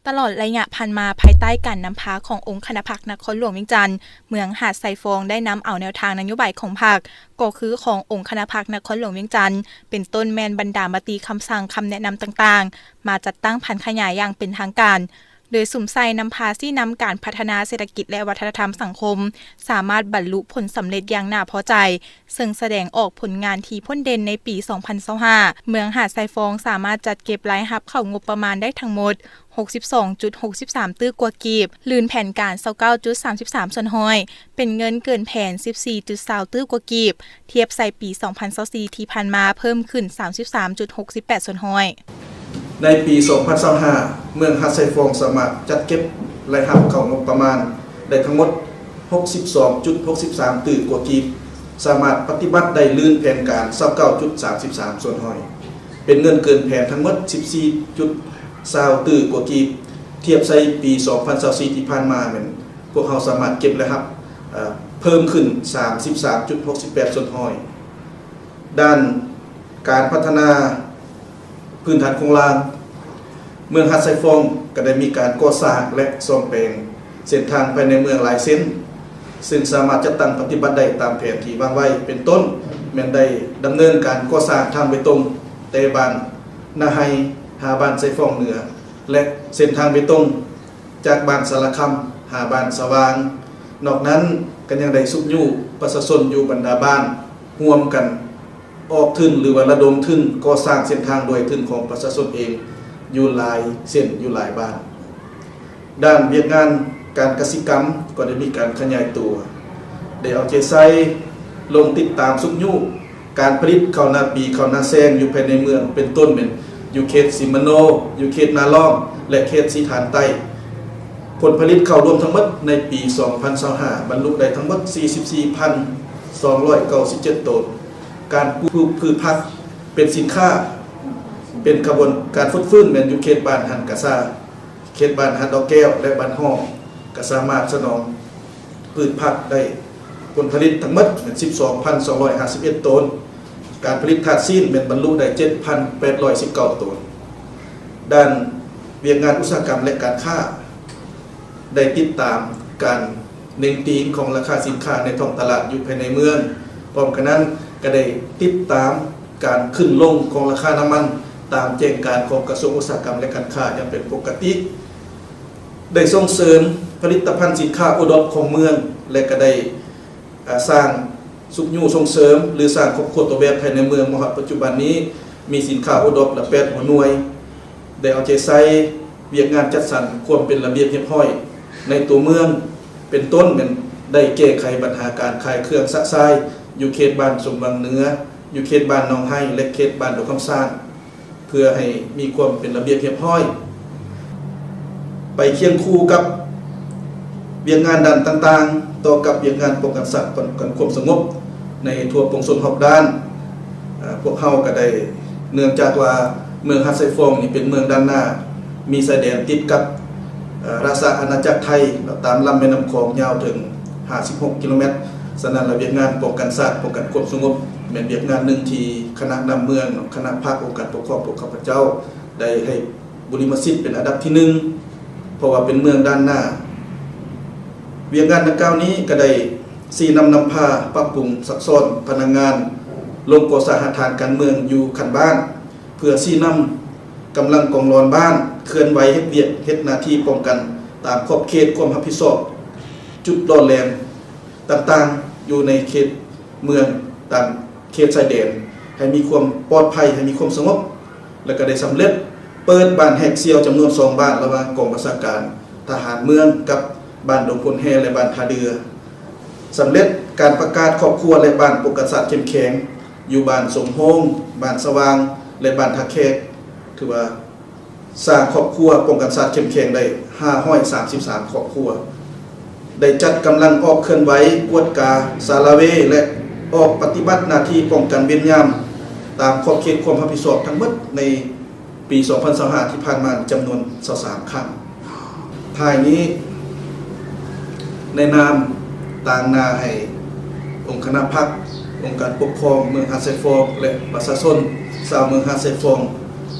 ຕະຫຼອດໄລຍະຜ່ານມາ, ພາຍໃຕ້ການນຳພາຂອງອົງຄະນະພັກນະຄອນຫຼວງວຽງຈັນ, ເມືອງຫາດຊາຍຟອງໄດ້ນຳເອົາແນວທາງນະໂຍບາຍຂອງພັກ, ກໍຄືຂອງອົງຄະນະພັກນະຄອນຫຼວງວຽງຈັນ ເປັນຕົ້ນແມ່ນບັນດາມະຕິຄຳສັ່ງ, ຄຳແນະນຳຕ່າງໆ ມາຈັດຕັ້ງຜັນຂະຫຍາຍຢ່າງເປັນທາງການ, ໂດຍສຸມໃສ່ນຳພາຊີ້ນຳການພັດທະນາເສດຖະກິດ ແລະ ວັດທະນະທຳສັງຄົມ ສາມາດບັນລຸຜົນສຳເລັດຢ່າງໜ້າພໍໃຈ, ເຊິ່ງສະແດງອອກຜົນງານທີ່ພົ້ນເດັ່ນໃນປີສອງພັນຊາວຫ້າ ເມືອງຫາດຊາຍຟອງສາມາດຈັດເກັບລາຍຮັບເຂົ້າງົບປະມານໄດ້ທັງໝົດ ຫົກສິບສອງຈຸດຫົກສິບສາມຕື້ກວ່າກີບ, ລື່ນແຜນການ ຊາວເກົ້າຈຸດສາມສິບສາມສ່ວນຮ້ອຍ ເປັນເງິນເກີນແຜນ ສິບສີ່ຈຸດຊາວຕື້ກວ່າກີບ, ທຽບໃສ່ປີສອງພັນຊາວສີ່ທີ່ຜ່ານມາເພີ່ມຂຶ້ນ ສາມສິບສາມຈຸດຫົກສິບແປດສ່ວນຮ້ອຍ. ໃນປີສອງພັນຊາວຫ້າ ເມືອງຫາດຊາຍຟອງສາມາດຈັດເກັບລາຍຮັບເຂົ້າງົບປະມານໄດ້ທັງໝົດ ຫົກສິບສອງຈຸດຫົກສິບສາມຕື້ກວ່າກີບ, ສາມາດປະຕິບັດໄດ້ລື່ນແຜນການ ຊາວເກົ້າຈຸດສາມສິບສາມສ່ວນຮ້ອຍ ເປັນເງິນເກີນແຜນທັງໝົດ ສິບສີ່ຈຸດຊາວຕື້ກວ່າກີບ, ທຽບໃສ່ປີສອງພັນຊາວສີ່ທີ່ຜ່ານມາແມ່ນ ພວກເຮົາສາມາດເກັບລາຍຮັບ ເອີ ເພີ່ມຂຶ້ນ ສາມສິບສາມຈຸດຫົກສິບແປດສ່ວນຮ້ອຍ. ດ້ານການພັດທະນາພື້ນຖານໂຄງລ່າງ, ເມືອງຫາດຊາຍຟອງກໍໄດ້ມີການກໍ່ສ້າງ ແລະ ສ້ອມແປງເສັ້ນທາງພາຍໃນເມືອງຫຼາຍເສັ້ນ, ເຊິ່ງສາມາດຈັດຕັ້ງປະຕິບັດໄດ້ຕາມແຜນທີ່ວາງໄວ້, ເປັນຕົ້ນແມ່ນໄດ້ດຳເນີນການກໍ່ສ້າງທາງເບຕົງ ແຕ່ບ້ານນາໄຮ ຫາບ້ານຊາຍຟອງເໜືອ ແລະ ເສັ້ນທາງເບຕົງ ຈາກບ້ານສາລະຄຳ ຫາບ້ານສະຫວ່າງ. ນອກນັ້ນກໍຍັງໄດ້ຊຸກຍູ້ປະຊາຊົນຢູ່ບັນດາບ້ານ ຮ່ວມກັນອອກທຶນ ຫຼືວ່າລະດົມທຶນກໍ່ສ້າງເສັ້ນທາງດ້ວຍທຶນຂອງປະຊາຊົນເອງ ຢູ່ຫຼາຍເສັ້ນ ຢູ່ຫຼາຍບ້ານ. ດ້ານວຽກງານການກະສິກຳກໍໄດ້ມີການຂະຫຍາຍຕົວ, ໄດ້ເອົາໃຈໃສ່ລົງຕິດຕາມຊຸກຍູ້ ການຜະລິດເຂົ້ານາປີ ເຂົ້ານາແຊງຢູ່ພາຍໃນເມືອງ ເປັນຕົ້ນແມ່ນຢູ່ເຂດສີມະໂນ, ຢູ່ເຂດນາລ້ອມ ແລະ ເຂດສີຖານໃຕ້. ຜົນຜະລິດເຂົ້າລວມທັງໝົດໃນປີສອງພັນຊາວຫ້າ ບັນລຸໄດ້ທັງໝົດ ສີ່ສິບສີ່ພັນສອງຮ້ອຍເກົ້າສິບເຈັດໂຕນ. ການປູກພືດຜັກເປັນສິນຄ້າ ເປັນຂະບວນການຟົດຟື້ນແມ່ນຢູ່ເຂດບ້ານຫັນກະຊາ, ເຂດບ້ານຫາດດອກແກ້ວ ແລະ ບ້ານຫ້ອງ ກໍສາມາດສະໜອງ ພືດຜັກໄດ້ຜົນຜະລິດທັງໝົດແມ່ນ ສິບສອງພັນສອງຮ້ອຍຫ້າສິບເອັດໂຕນ, ການຜະລິດທາດຊີ້ນແມ່ນບັນລຸໄດ້ ເຈັດພັນແປດຮ້ອຍສິບເກົ້າໂຕນ. ດ້ານວຽກງານອຸດສາຫະກຳ ແລະ ການຄ້າ ໄດ້ຕິດຕາມການເໜັງຕີງຂອງລາຄາສິນຄ້າໃນທ້ອງຕະຫຼາດຢູ່ພາຍໃນເມືອງ, ພ້ອມກັນນັ້ນກໍໄດ້ຕິດຕາມການຂຶ້ນລົງຂອງລາຄານ້ຳມັນ ຕາມແຈ້ງການຂອງກະຊວງອຸດສາຫະກຳ ແລະ ການຄ້າຢ່າງເປັນປົກກະຕິ. ໄດ້ສົ່ງເສີມຜະລິດຕະພັນສິນຄ້າໂອດອບຂອງເມືອງ ແລະ ກໍໄດ້ ເອີ ສ້າງຊຸກຍູ້ສົ່ງເສີມ ຫຼື ສ້າງຄອບຄົວຕົວແບບພາຍໃນເມືອງ. ມາຮອດປັດຈຸບັນນີ້ ມີສິນຄ້າໂອດອບລະແປດຫົວໜ່ວຍ, ໄດ້ເອົາໃຈໃສ່ວຽກງານຈັດສັນຄວາມເປັນລະບຽບຮຽບຮ້ອຍໃນຕົວເມືອງ, ເປັນຕົ້ນແມ່ນໄດ້ແກ້ໄຂບັນຫາການຂາຍເຄື່ອງຊະຊາຍ ຢູ່ເຂດບ້ານສົມຫວັງເໜືອ, ຢູ່ເຂດບ້ານໜອງໄຮ ແລະ ເຂດບ້ານດົງຄຳຊ້າງ. ເພື່ອໃຫ້ມີຄວາມເປັນລະບຽບຮຽບຮ້ອຍ ໄປຄຽງຄູ່ກັບວຽກງານດ້ານຕ່າງໆ ຕໍ່ກັບວຽກງານປ້ອງກັນຊາດ ປ້ອງກັນຄວາມສະຫງົບໃນທົ່ວປວງຊົນຮອບດ້ານ. ເອີ ພວກເຮົາກໍໄດ້ ເນື່ອງຈາກວ່າເມືອງຫາດຊາຍຟອງນີ້ເປັນເມືອງດ້ານໜ້າ ມີຊາຍແດນຕິດກັບ ເອີ ລາຊະອານາຈັກໄທ ຕາມລຳແມ່ນ້ຳຂອງຍາວເຖິງຫ້າສິບຫົກກິໂລແມັດ. ສະນັ້ນລະ ວຽກງານປ້ອງກັນຊາດ ປ້ອງກັນຄວາມສະຫງົບ ແມ່ນວຽກງານໜຶ່ງທີ່ຄະນະນຳເມືອງ, ຄະນະພັກ, ອົງການປົກຄອງພວກຂ້າພະເຈົ້າ ໄດ້ໃຫ້ບຸລິມະສິດເປັນອັນດັບທີໜຶ່ງ ເພາະວ່າເປັນເມືອງດ້ານໜ້າ. ວຽກງານດັ່ງກ່າວນີ້ກໍໄດ້ຊີ້ນຳນຳພາ ປັບປຸງຊັກຊ້ອນພະນັກງານ ລົງກໍ່ສ້າງຮາກຖານການເມືອງຢູ່ຂັ້ນບ້ານ ເພື່ອຊີ້ນຳກຳລັງກອງຫຼອນບ້ານ ເຄື່ອນໄຫວເຮັດວຽກເຮັດໜ້າທີ່ປ້ອງກັນ ຕາມຂອບເຂດຄວາມຮັບຜິດຊອບ ຈຸດຫຼໍ່ແຫຼມຕ່າງໆ ຢູ່ໃນເຂດເມືອງ ຕາມເຂດຊາຍແດນ ໃຫ້ມີຄວາມປອດໄພ, ໃຫ້ມີຄວາມສະຫງົບ ແລະ ກໍໄດ້ສຳເລັດເປີດບ້ານແຮກສ່ຽວຈຳນວນສອງບ້ານ ລະຫວ່າງກອງບັນຊາການທະຫານເມືອງກັບບ້ານດົງໂພນແຮ່ ແລະ ບ້ານທ່າເດື່ອ. ສຳເລັດການປະກາດຄອບຄົວ ແລະ ບ້ານປ້ອງກັນຊາດເຂັ້ມແຂງ ຢູ່ບ້ານສົມໂຮງ, ບ້ານສະຫວ່າງ ແລະ ບ້ານທ່າແຂກ, ຖືວ່າສ້າງຄອບຄົວປ້ອງກັນຊາດເຂັ້ມແຂງໄດ້ຫ້າຮ້ອຍສາມສິບສາມຄອບຄົວ. ໄດ້ຈັດກຳລັງອອກເຄື່ອນໄຫວ, ກວດກາ, ສາລະເວ ແລະ ອອກປະຕິບັດໜ້າທີ່ປ້ອງກັນເວນຍາມ ຕາມຂອບເຂດຄວາມຮັບຜິດຊອບທັງໝົດໃນປີສອງພັນຊາວຫ້າທີ່ຜ່ານມາ ຈຳນວນຊາວສາມຄັ້ງ. ທ້າຍນີ້ ໃນນາມຕາງໜ້າໃຫ້ອົງຄະນະພັກ, ອົງການປົກຄອງເມືອງຫາດຊາຍຟອງ ແລະ ປະຊາຊົນຊາວເມືອງຫາດຊາຍຟອງ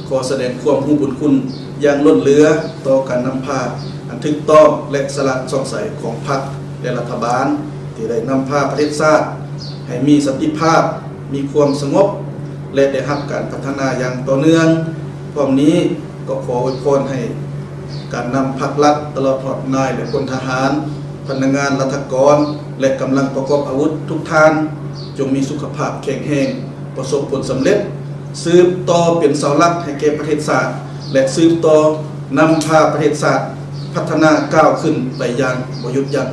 ຂໍສະແດງຄວາມຮູ້ບຸນຄຸນ ຢ່າງລົ້ນເຫຼືອຕໍ່ການນຳພາອັນຖືກຕ້ອງ ແລະ ສະຫຼາດສ່ອງໃສຂອງພັກ ແລະ ລັດຖະບານ ທີ່ໄດ້ນຳພາປະເທດຊາດໃຫ້ມີສັນຕິພາບ, ມີຄວາມສະຫງົບ ແລະ ໄດ້ຮັບການພັດທະນາຢ່າງຕໍ່ເນື່ອງ. ພ້ອມນີ້ກໍຂໍອວຍພອນໃຫ້ການນຳພັກລັດ ຕະຫຼອດຮອດນາຍ ແລະ ພົນທະຫານ, ພະນັກງານລັດຖະກອນ ແລະ ກຳລັງປະກອບອາວຸດທຸກທ່ານ ຈົ່ງມີສຸຂະພາບແຂງແຮງ, ປະສົບຜົນສຳເລັດ, ສືບຕໍ່ເປັນເສົາຫຼັກໃຫ້ແກ່ປະເທດຊາດ ແລະ ສືບຕໍ່ນຳພາປະເທດຊາດພັດທະນາກ້າວຂຶ້ນໄປຢ່າງບໍ່ຢຸດຢັ້ງ.